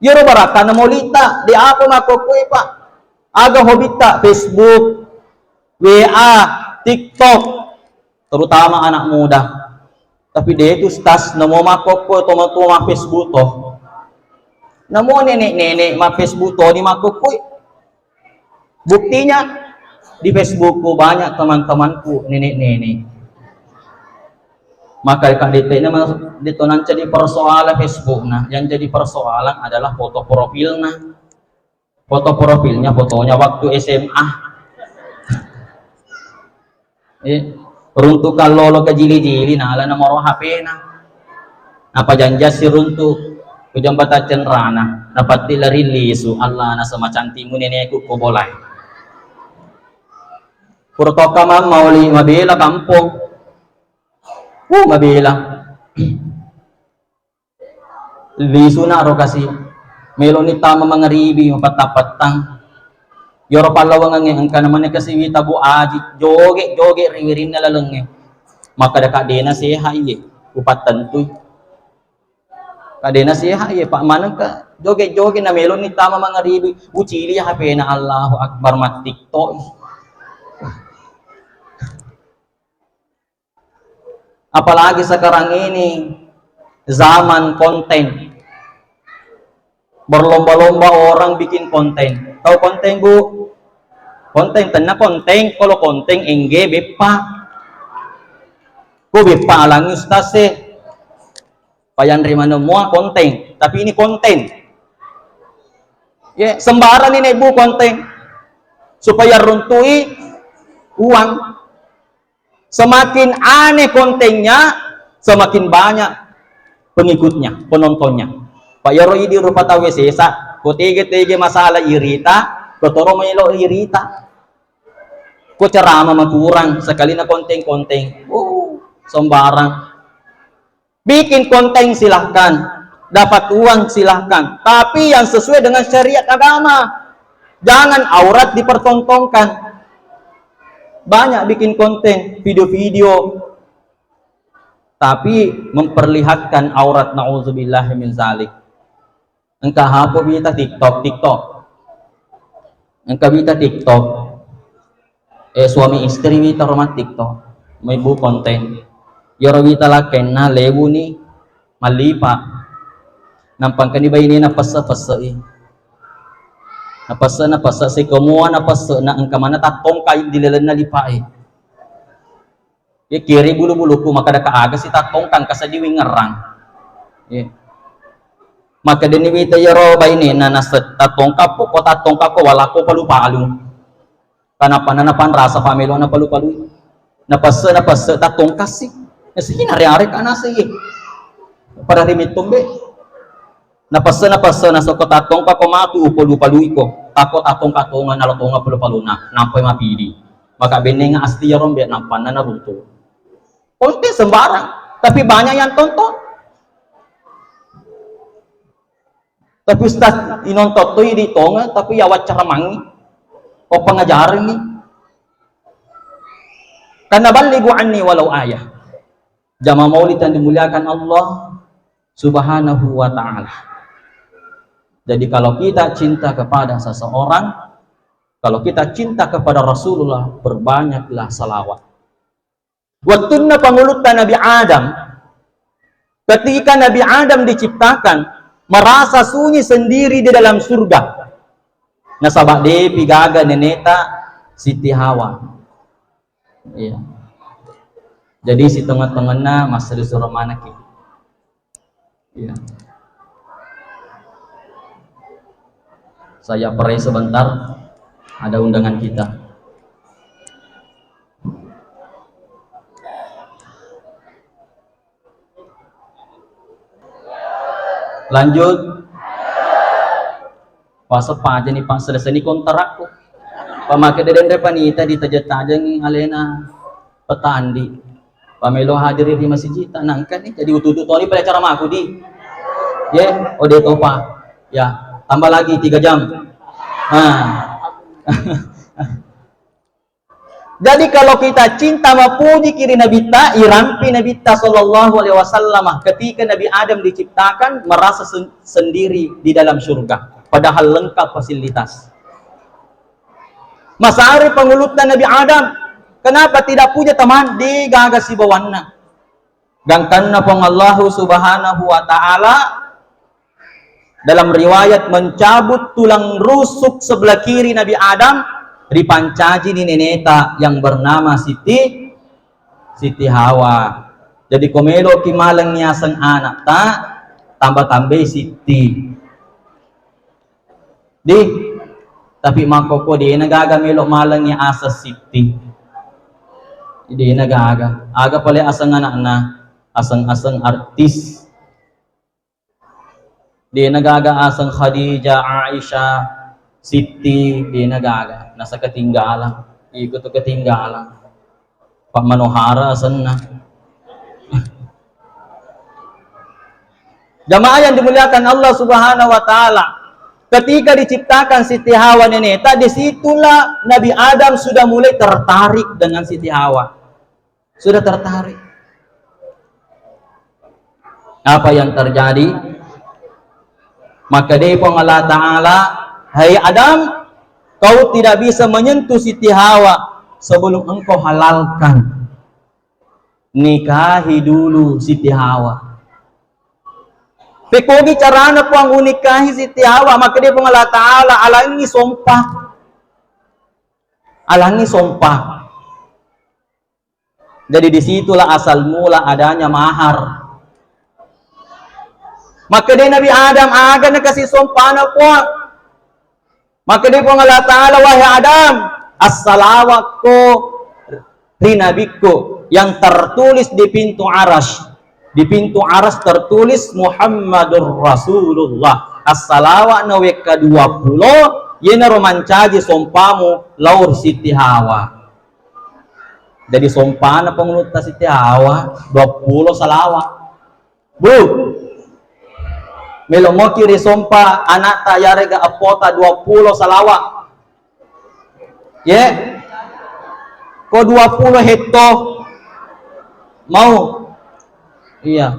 Iyaro barakkana molita, de apa makkokkoi, Pak. Aga hobitta? Facebook, W A, TikTok, terutama anak muda. Tapi de tu, Ustaz, namo makkokko toma-toma Facebook to. Namo nenek-nenek ma Facebook to ni makkokkoi. Buktinya, di Facebookku banyak teman-temanku nenek-nenek. Maka kak deteknya mas-, deto nanca di persoalan Facebook. Nah, yang jadi persoalan adalah foto profilnya. Foto profilnya, fotonya waktu S M A. Eh, runtu kallolo kajili-jili, nala nomoro H P-na. Apa janjasi runtu ku jembatan Cenrana, napatti lari lisu, Allah, nasema cantikmu nenekku ko bolai. Pura tokka mammauli mabela kampong. Uh, mabela. Lisuna ro kasi. Meloni tama mangaribi, mapettang-pettang. Yoro pallawangengnge engkana mane kasi wita Bu Aji, joge-joge ri wirinna lalengnge. Makkada kak dena sehat iye, upattentui. Kak dena sehat iye, Pak, manengka joge-joge na meloni tama mangaribi, ucili H P-na, Allahu Akbar, mattiktoi. Apalagi sekarang ini zaman konten. Berlomba-lomba orang bikin konten. Tahu konten, Bu? Konten, tenna konten, kalau konten engge beppa. Ko beppa alangi ustaz e. Payanre maneng mua konten, tapi ini konten. Ya, sembarang ini, Bu, konten. Supaya runtui uang. Semakin aneh kontennya, semakin banyak pengikutnya, penontonnya. Pak, yaro idi rupa tau sesa, ko tege-tege masalah irita, ko toro melo irita. Ko ceramah makurang, sekali na konten-konten. Oh, sembarang. Bikin konten silahkan, dapat uang silahkan, tapi yang sesuai dengan syariat agama. Jangan aurat dipertontonkan. Banyak bikin konten, video-video, tapi memperlihatkan aurat, naudzubillah min zalik. Engka hapo wita TikTok, TikTok. Engka wita TikTok. Eh, suami istri wita ro ma TikTok. Mebbu konten. Yoro wita lakkenna lewuni mallipa. Nampangkani bainena pesse-pessei. Napesse, napesse, sikomua napesse, na engka mana tattongkai di lalenna lipae. Ye kiri bulu-buluku, maka deka aga si tattongkang, kasadi wingerang. Ye. Makkedani wita iyaro bainena, nasetta tongkappo, ko tattongkappo walakko palu-palu. Kanappa nanapanrasa pamelo napalu-palui. Napesse, napesse tattongkassi. Nasihina re-are kanase ye. Pada rimettombe. Napesse, napesse nasokko tattongkako matu upalu-paluiko. Takko tattongka tonga nalo tonga palu-paluna. Nampai mapidi. Maka bennenga asti iyaro mbe nampanna naruntu. Konten sembarang, tapi banyak yang tonton. Tapi ustaz, inonton toi di tonga, tapi ya waccara mangi. Ko pengajaran ni. Karena ballighu anni walau ayah. Jamaah maulid yang dimuliakan Allah Subhanahu wa Ta'ala. Jadi, kalau kita cinta kepada seseorang, kalau kita cinta kepada Rasulullah, perbanyaklah salawat. Wettunna pangulutta Nabi Adam, ketika Nabi Adam diciptakan, merasa sunyi sendiri di dalam surga. Nasaba depi gaga neneta Siti Hawa. Iya. Jadi, si tengah-tengahna masih disuruh manaki. Iya. Saya pray sebentar, ada undangan kita. Lanjut. Paseppa aja ni, Pak, selesai ni konterakku. Pamake deden re panita ditaja-tajangi alena petandi. Pamelo hadiri ri masijita, nangka ni, jadi ututu toni pada cara maku di. Ye, ode topa. Ya, tambah lagi tiga jam. Nah. Jadi, kalau kita cinta mapujiki ri Nabitta, irampi Nabitta sallallahu alaihi wasallam. Ketika Nabi Adam diciptakan, merasa sen-, sendiri di dalam surga, padahal lengkap fasilitas. Masari pangulutta Nabi Adam, kenapa tidak punya teman? Degaga sibawanna. Gangkanna Puang Allahu Subhanahu wa Ta'ala dalam riwayat mencabut tulang rusuk sebelah kiri Nabi Adam, ripancaji ni neneta yang bernama Siti, Siti Hawa. Jadi, ko meloki maleng niaseng anakta, tambah-tambai Siti. Di, tapi makkoko dena gaga melo malengi aseng Siti. Dena gaga. Aga pale aseng anakna, aseng-aseng artis. Dena gaga aseng Khadijah, Aisyah, Siti, dena gaga. Nasa ketinggalan. Iko tu ketinggalan. Pak Manohara asenna. Jamaah yang dimuliakan Allah Subhanahu wa Ta'ala, ketika diciptakan Siti Hawa neneta, disitulah Nabi Adam sudah mulai tertarik dengan Siti Hawa. Sudah tertarik. Apa yang terjadi? Maka dia Puang Allah Ta'ala, "Hai Adam, kau tidak bisa menyentuh Siti Hawa sebelum engkau halalkan. Nikahi dulu Siti Hawa." Pekogi carana Puang unikahi Siti Hawa, maka dia Puang Allah Ta'ala alangi sompa. Alangi sompa. Jadi disitulah asal mula adanya mahar. Maka dia Nabi Adam, aga na kasi sompana Puang. Maka dia Puang Allah Ta'ala, "Wahai Adam, assalawakko ri nabikku yang tertulis di pintu aras." Di pintu aras tertulis Muhammadur Rasulullah. Assalawak na wekka dua puluh, yenaro mancaji sompamu laur Siti Hawa. Jadi sompana pangulutta Siti Hawa, dua puluh salawat. Bu, melo moki ri sompa anakta yarega appota dua puluh salawat. Ye? Ko dua puluh hetto. Mau? Iya.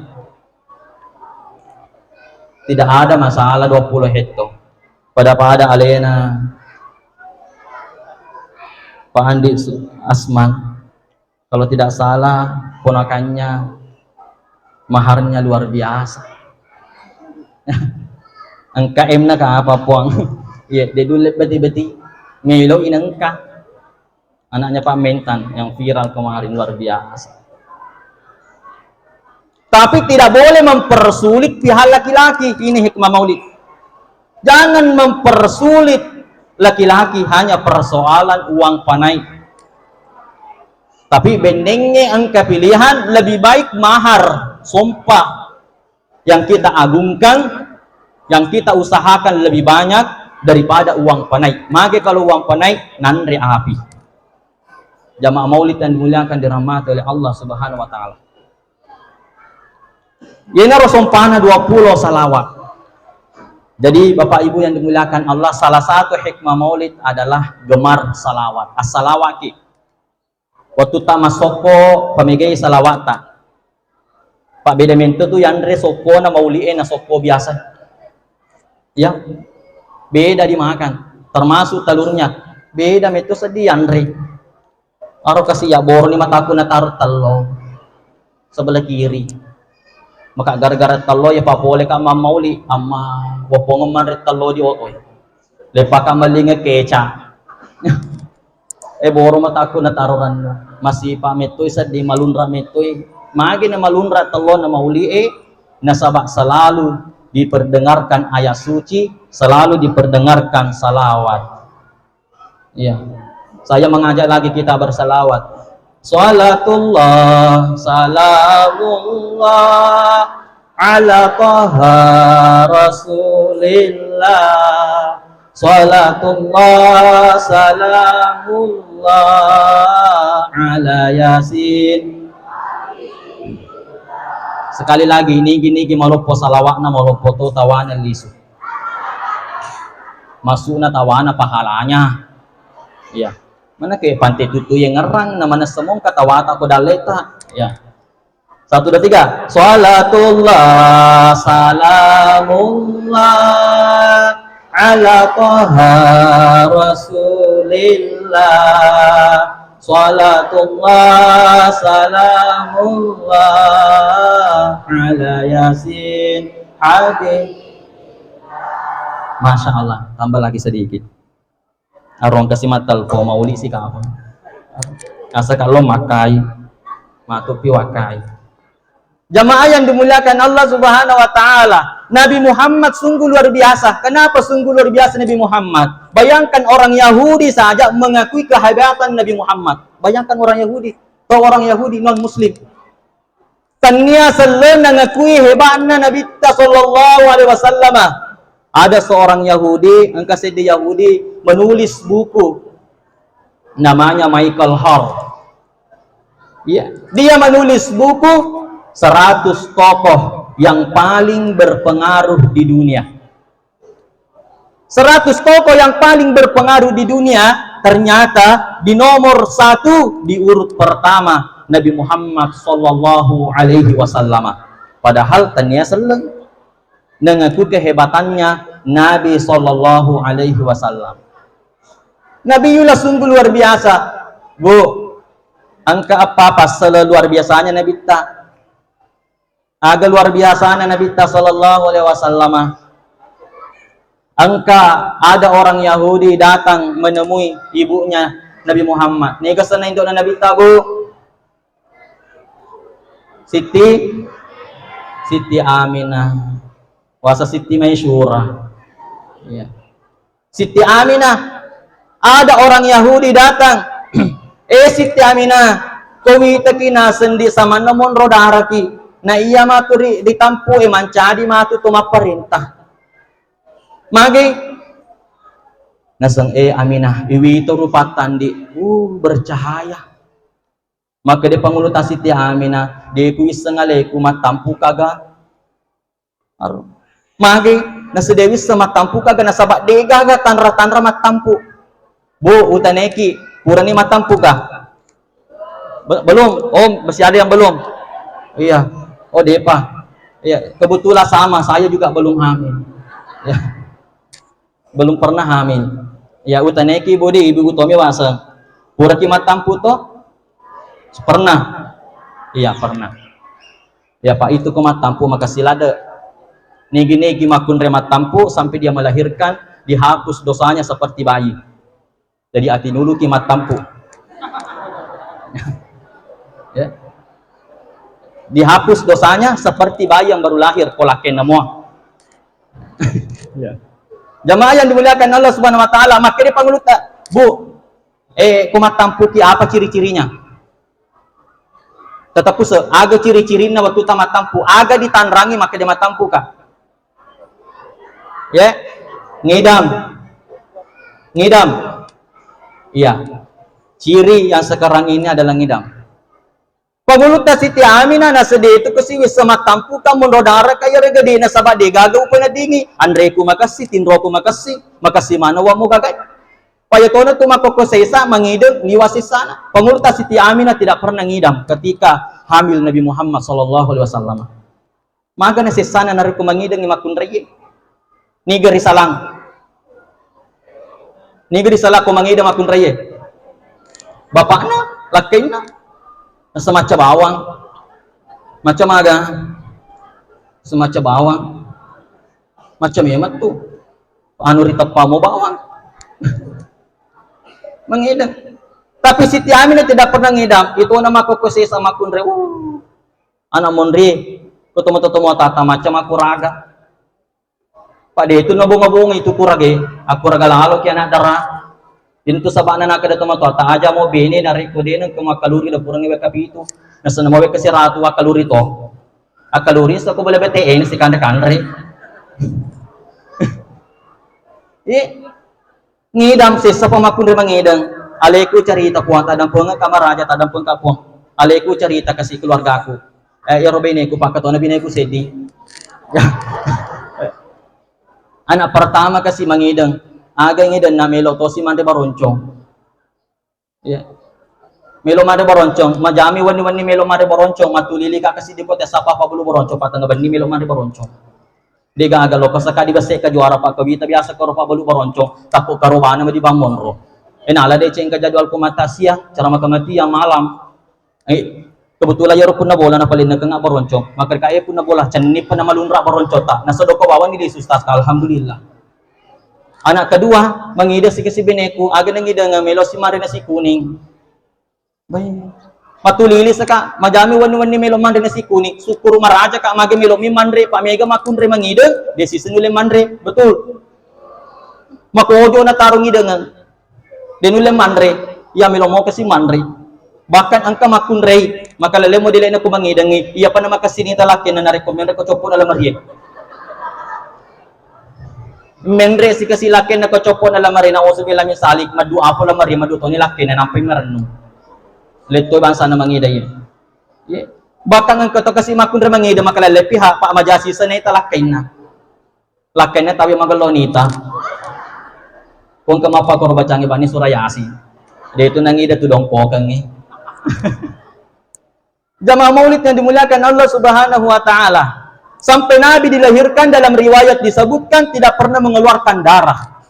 Tidak ada masalah dua puluh hetto. Pada-pada alena Pak Andi Su-, Asman. Kalau tidak salah, ponakannya maharnya luar biasa. Engka M na ka apa, Puang? Iya, de dulle beti-beti. Melo inengka. Anaknya Pak Mentan yang viral kemarin, luar biasa. Tapi tidak boleh mempersulit pihak laki-laki. Ini hikmah maulid. Jangan mempersulit laki-laki hanya persoalan uang panai. Tapi bennengnge engka pilihan, lebih baik mahar, sompa yang kita agungkan, yang kita usahakan lebih banyak daripada uang panai. Mage kalau uang panai, nanre api. Jamaah maulid yang dimuliakan, dirahmati oleh Allah Subhanahu wa Ta'ala. Yenaro sompana dua puluh salawat. Jadi, Bapak Ibu yang dimuliakan Allah, salah satu hikmah maulid adalah gemar salawat. Assalawaki. Wettu ta massokko, pamegai salawatta. Pak, beda mento tu yanre sokkona mauli'e na sokko biasa. Ya, beda dimakan. Termasuk telurnya. Beda metto seddi yanre. Aro kasi ya boroni mataku nataro tello sebelah kiri. Maka gara-gara tello ya papole ka mammauli, amma wapong manre tello di otoi. Lepaka malinge keca. Eh, boro mataku nataro rannu. Masih pa mettoi seddi, malunra mettoi. Magi na malunra tello na mauli e, nasaba selalu diperdengarkan ayat suci, selalu diperdengarkan salawat. Iya. Saya mengajak lagi kita bersalawat. Salatullah, salamullah, ala Taha Rasulillah. Salatullah, salamullah, ala Yasin. Sekali lagi, nigi-nigi maloppo salawatna, maloppo to tawana lisu. Masukna tawana pahalanya. Iya. Mana ke pante tutu yang ngerang, na mana semongka tawata ko daleta. Ya. Satu, dua, tiga. Salatullah, salamullah, ala Taha Rasulillah. Salatullah, salamullah, ala Yasin Habib. Masya Allah, tambah lagi sedikit. Arong kasi matel ko mauli si kapang. Asa kalau makai, matupi wakai. Jamaah yang dimuliakan Allah Subhanahu wa Ta'ala, Nabi Muhammad sungguh luar biasa. Kenapa sungguh luar biasa Nabi Muhammad? Bayangkan, orang Yahudi saja mengakui kehebatan Nabi Muhammad. Bayangkan orang Yahudi, atau orang Yahudi non-Muslim. Tennia selleng nangakui hebatna Nabitta sallallahu alaihi wasallama. Ada seorang Yahudi, engka seddi Yahudi menulis buku namanya Michael Hart. Iya, dia menulis buku seratus tokoh yang paling berpengaruh di dunia. Seratus tokoh yang paling berpengaruh di dunia, ternyata di nomor satu, di urut pertama, Nabi Muhammad sallallahu alaihi wasallama. Padahal tennia selleng. Nengaku kehebatannya Nabi sallallahu alaihi wasallam. Nabiullah sungguh luar biasa. Bu, engka apa passala luar biasanya Nabitta? Aga luar biasana Nabitta sallallahu alaihi wasallama. Engka ada orang Yahudi datang menemui ibunya Nabi Muhammad. Nega senna indokna Nabitta, Bu? Siti, Siti Aminah. Wasa Siti Maisyurah. Iya. Siti Aminah, ada orang Yahudi datang. "Eh, Siti Aminah, ko witaki naseng di samanna monro daraki. Na iya matu ri, ditampu e mancaji matu to mapparentah." Magi? Naseng, "Eh, Aminah, iwito rupattandi, uh, bercahaya." Makkeda pangulutta Siti Aminah, "De kuisseng aleku mattampu kaga." Aro. Magi naseng de wisseng mattampu kaga nasaba de gaga tanra-tanra mattampu. Bu, utaneki, purani mattampu ga? Be-, belum. Oh, masih ada yang belum. Iya. Oh, depa. Iya, kebetulan sama, saya juga belum hamil. Ya. Belum pernah hamil. Ya, utaneki budi ibu utomi waseng. Puraki mattampu to? Pernah. Iya, pernah. Ya, Pak, itu ko mattampu makasih lade. Nigi-nigi makkunre mattampu sampai dia melahirkan, dihapus dosanya seperti bayi. Jadi atinuluki mattampu. Ya. Dihapus dosanya seperti bayi yang baru lahir, ko lakkenna mua. Iya. Jamaah yang dimuliakan Allah Subhanahu wa Ta'ala, makkeda pangulutta, "Bu, eh, ko mattampuki, apa ciri-cirinya?" Tetap puse, aga ciri-cirinna waktu ta mattampu, aga ditanrangi makkeda mattampuka? Ya, ngidam. Ngidam. Iya. Ciri yang sekarang ini adalah ngidam. Pangulutta Siti Aminah nasedde tu kesi wissa mattampuka monro daraka iyarega de nasaba de gaga upeneddingi. Anreku makessi, tinroku makessi, makessi maneng wa mugagai. Payatona tu makkokko sesa mangideng liwa sessana. Pangulutta Siti Aminah tidak pernah ngidam ketika hamil Nabi Muhammad sallallahu alaihi wasallam. Magana sessana narekko mangidengngi makkunraie? Niga risalang? Niga risalang ko mangideng makkunraie? Bapakna, lakkainna? Nasa macca bawang. Macca maga? Nasa macca bawang. Macca memettu. Anu riteppa mo bawang. Mangideng. Tapi Siti Aminah tidak pernah ngidam. Itu nama koko sesa makkunrai. Uh. Anak monri, ko tomo-tomo tata macam aku raga. Pak de itu nabonga-bonga itu kurage, aku raga lalo ki anak dara. Itu sabana naka de tomo tata aja mo bene narekko de nengka makkaluri da purangi weka pitu. Nasana mo weka siratu akkaluri to. Akkaluri sako bale B T N si kanre-kanre. Iya. Ngidam sessa pa makkunrai mangideng. Aleku carita puang tadampengeng kamaraja tadampengeng ka puang. Aleku carita kasi keluargaku. Eh, iyaro beneku pakkatona beneku seddi. Anak pertama kasi mangideng. Aga ngideng na melo tosi manre baroncong. Iya. Melo manre baroncong, majami wenni-wenni melo manre baroncong, matulili ka kasi di kota sapa pabulu baroncong, patengnga benni melo manre baroncong. Degaga lo, pasaka di besse ka juara pak kawita biasa karo pabbalu baroncong, takko karo bana medi bang monro. Enala deceng ka jadwal ko matasia, cara makan mati yang malam. Eh, kebetulan yaro punna bola na paling nekeng baroncong. Maka ka e punna bola cenni pernah malunra baroncong ta. Nasa doko bawang di Ustaz, alhamdulillah. Anak kedua, mangida si kasi beneku, aga nangida ngamelo si mare nasi kuning. Baik. Matulili saka, majami wenni-wenni melo manre nasi kuning. Syukur maraja ka mage melo mi manre, pak mega makunre mangide, desi senulle manre. Betul. Makojo na tarung idengeng. De nulle manre, iya melo mo kasi manre. Bahkan engka makkunrei, maka lele mo dilena ku mangidengi, iya pana makasini talakke na narekko menre ko coppo dalam rie. Menre sikasi lakkenna ko coppo na lamari, nauzubillah min salik, maddu apo lamari, maddu toni lakkenna nampai merennu. Letto bangsana mangida iya. Ye. Bahkan engka to kasi makkunre mangida maka lele pihak pak majasi sene ta lakkenna. Lakkenna tawi magello nita. Kongke mappa koro bacangi bani surah Yasin. De itu nangida tu dongkokengi. Jamaah maulid yang dimuliakan Allah Subhanahu wa Ta'ala. Sampai Nabi dilahirkan, dalam riwayat disebutkan tidak pernah mengeluarkan darah.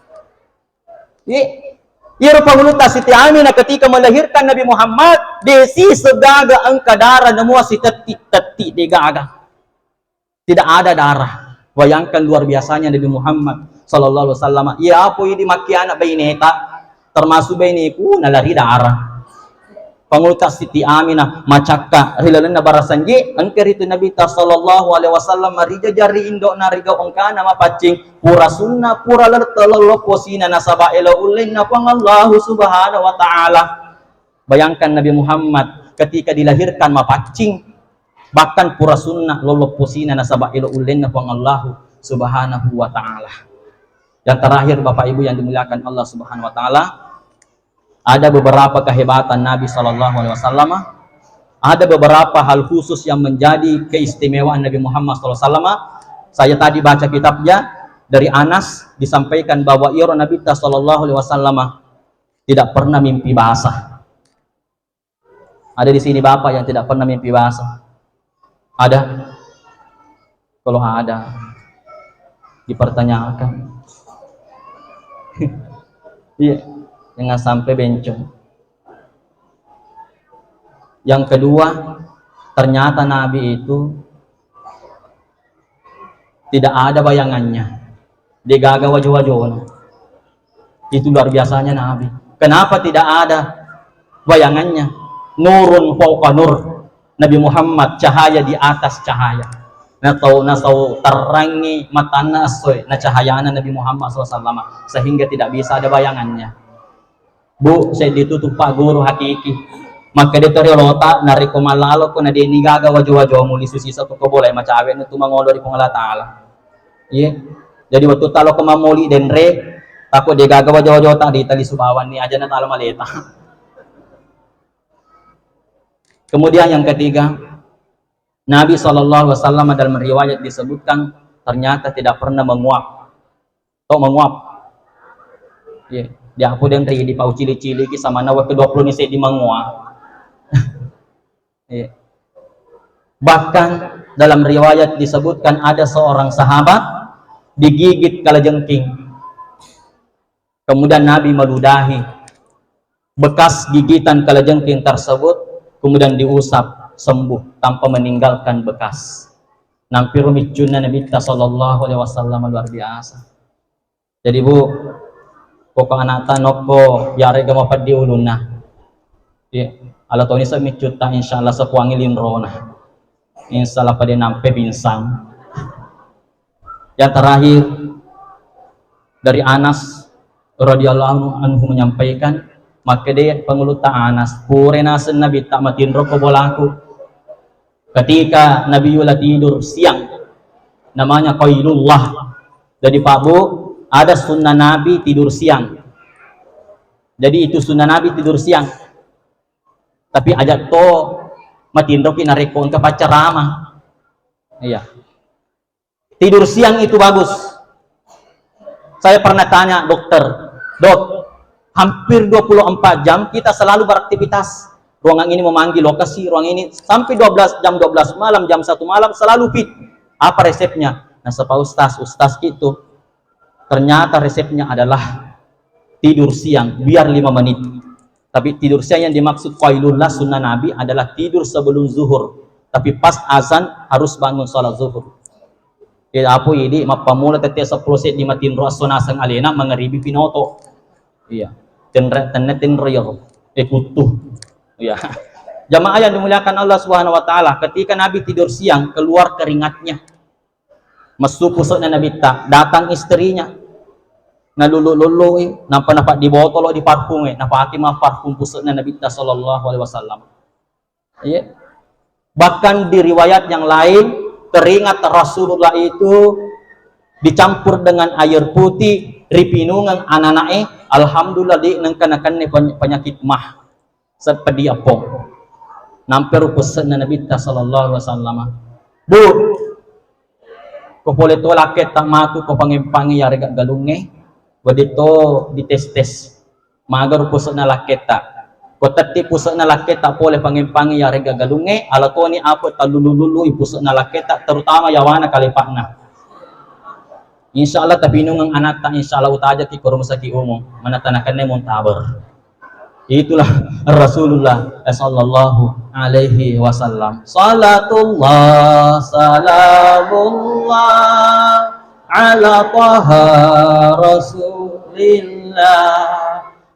Ye, iyaro pangulutta Siti Aminah ketika melahirkan Nabi Muhammad, desi segaga engka darah namua sitetti-tetti degaga. Tidak ada darah. Bayangkan luar biasanya Nabi Muhammad sallallahu alaihi wasallam. Iya, apa idi makki anak baineta, termasuk baineku, nalari darah. Pangulutta Siti Aminah macakka ri lalenna barasanje, engka ritu Nabitta sallallahu alaihi wasallam rijajari indokna ri gau engkana mapaccing, pura sunna, pura lette lollo posina nasaba elo ullenna Puang Allahu Subhanahu wa Ta'ala. Bayangkan Nabi Muhammad ketika dilahirkan mapaccing, bahkan pura sunna lollo posina nasaba elo ullenna Puang Allahu Subhanahu wa Ta'ala. Yang terakhir, Bapak Ibu yang dimuliakan Allah Subhanahu wa Ta'ala, ada beberapa kehebatan Nabi Sallallahu Alaihi Wasallam, ada beberapa hal khusus yang menjadi keistimewaan Nabi Muhammad Sallallahu Alaihi Wasallam. Saya tadi baca kitabnya dari Anas, disampaikan bahwa iro Nabi Sallallahu Alaihi Wasallam tidak pernah mimpi basah. Ada di sini bapak yang tidak pernah mimpi basah? Ada? Kalau ada, dipertanyakan. Iya, jangan sampai bencong. Yang kedua, ternyata Nabi itu tidak ada bayangannya. Degaga wajo-wajona. Itu luar biasanya Nabi. Kenapa tidak ada bayangannya? Nurun fauqa nur. Nabi Muhammad cahaya di atas cahaya. Natau, nasau terrangi matanna essoe, na cahayana Nabi Muhammad sallallahu alaihi wasallam, sehingga tidak bisa ada bayangannya. Bu, seddi tu tuppa guru hakiki. Makkeda to riolota, narekko mallaloko na deni gaga wajo-wajomu, lisu sisa tu ko boleh macawe tu mangolo ri Puang Allah Ta'ala. Iya. Jadi waktu talo ko mamoli denre, tako de gaga wajo-wajo ta di tali subawanni aja na talo maleta. Kemudian yang ketiga, Nabi sallallahu alaihi wasallam dalam riwayat disebutkan ternyata tidak pernah menguap. Tau menguap. Iya, diapo denre dipau cili-cili ki samana waktu dua puluh ni seddi menguap. Iya. Bahkan dalam riwayat disebutkan ada seorang sahabat digigit kalajengking. Kemudian Nabi meludahi bekas gigitan kalajengking tersebut, kemudian diusap, sembuh tanpa meninggalkan bekas. Nampiro miccunna Nabitta sallallahu alaihi wasallam luar biasa. Jadi, Bu, pokok anakta nokko yarega mapeddi ulunna. Iya, ala toni sa miccutta, insyaallah sapuangi linrona. Insyaallah pada nampe pinsang. Yang terakhir, dari Anas radhiyallahu anhu menyampaikan, makkeda Pangulutta Anas, pura naseng Nabitta matinro ko bolaku. Ketika Nabiullah tidur siang, namanya qailullah. Jadi, Pak Bu, ada sunnah Nabi tidur siang. Jadi, itu sunnah Nabi tidur siang. Tapi aja to matinroki narekko engka paccarama. Iya. Tidur siang itu bagus. Saya pernah tanya dokter, "Dok, hampir dua puluh empat jam kita selalu beraktivitas. Ruangan ini memanggil lokasi, ruangan ini sampai dua belas jam, dua belas malam, jam satu malam selalu fit. Apa resepnya?" Nah, sapa ustaz, ustaz gitu. Ternyata resepnya adalah tidur siang, biar lima menit. Tapi tidur siang yang dimaksud qailullah sunnah Nabi adalah tidur sebelum zuhur. Tapi pas azan harus bangun sholat zuhur. Tidak apa ini, mappamula tette sepuluh seddi matinro esso naseng alena, mangaribi pinoto. Iya. Tenre, tenne tenro ya. Eh, kutu. Iya. Jamaah yang dimuliakan Allah Subhanahu wa Ta'ala, ketika Nabi tidur siang, keluar keringatnya. Messu puse'na Nabitta, datang istrinya. Nalullu-lullui, nampa napaddi botolo di parfum, eh, napake ma parfum puse'na Nabitta sallallahu alaihi wasallam. Iya. Bahkan di riwayat yang lain, teringat Rasulullah itu dicampur dengan air putih, ripinungeng anana'e, alhamdulillah, di nengka nakanne peny-, penyakit mah. Seppedi eppong. Nampe ro puse'na Nabitta sallallahu alaihi wasallam. Bu, ko pole to lakketta matu ko pangempang yarega galungnge, wedding to dites-tes. Maga ro puse'na lakketta. Ko tetti puse'na lakketta pole pangempang yarega galungnge, ala toni apa tallulu-lului puse'na lakketta, terutama yawana kalepa'na. Insya Allah tapinungeng anatta, insya Allah utajaki ko rumah sakit umum, mana tanakanne muntaber. Itulah Rasulullah sallallahu alaihi wasallam. Salatullah, salamullah, ala taha Rasulillah.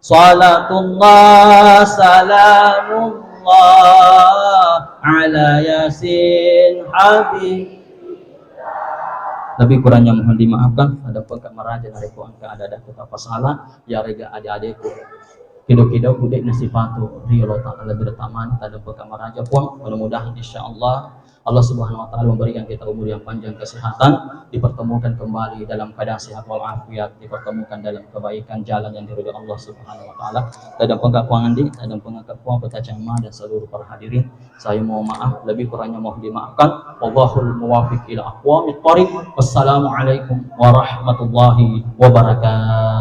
Salatullah, salamullah, ala Yasin Habib. Lebih kurangnya mohon dimaafkan. Ada pengkak meraja narekko engka ada-ada kata pasala, yarega ade-adeku. Kido-kido kude nasipatu riolo ta lebih tamani, ada pengkak meraja, Puang. Mudah-mudahan, insya Allah, Allah Subhanahu wa Ta'ala memberikan kita umur yang panjang, kesehatan, dipertemukan kembali dalam keadaan sehat walafiat, dipertemukan dalam kebaikan, jalan yang diridhoi Allah Subhanahu wa Ta'ala. Taddampengka Puang Andi, taddampengka Puang Pettacama dan seluruh para hadirin. Saya mohon maaf, lebih kurangnya mohon dimaafkan. Wallahul muwaffiq ila aqwamit thariq. Wassalamualaikum warahmatullahi wabarakatuh.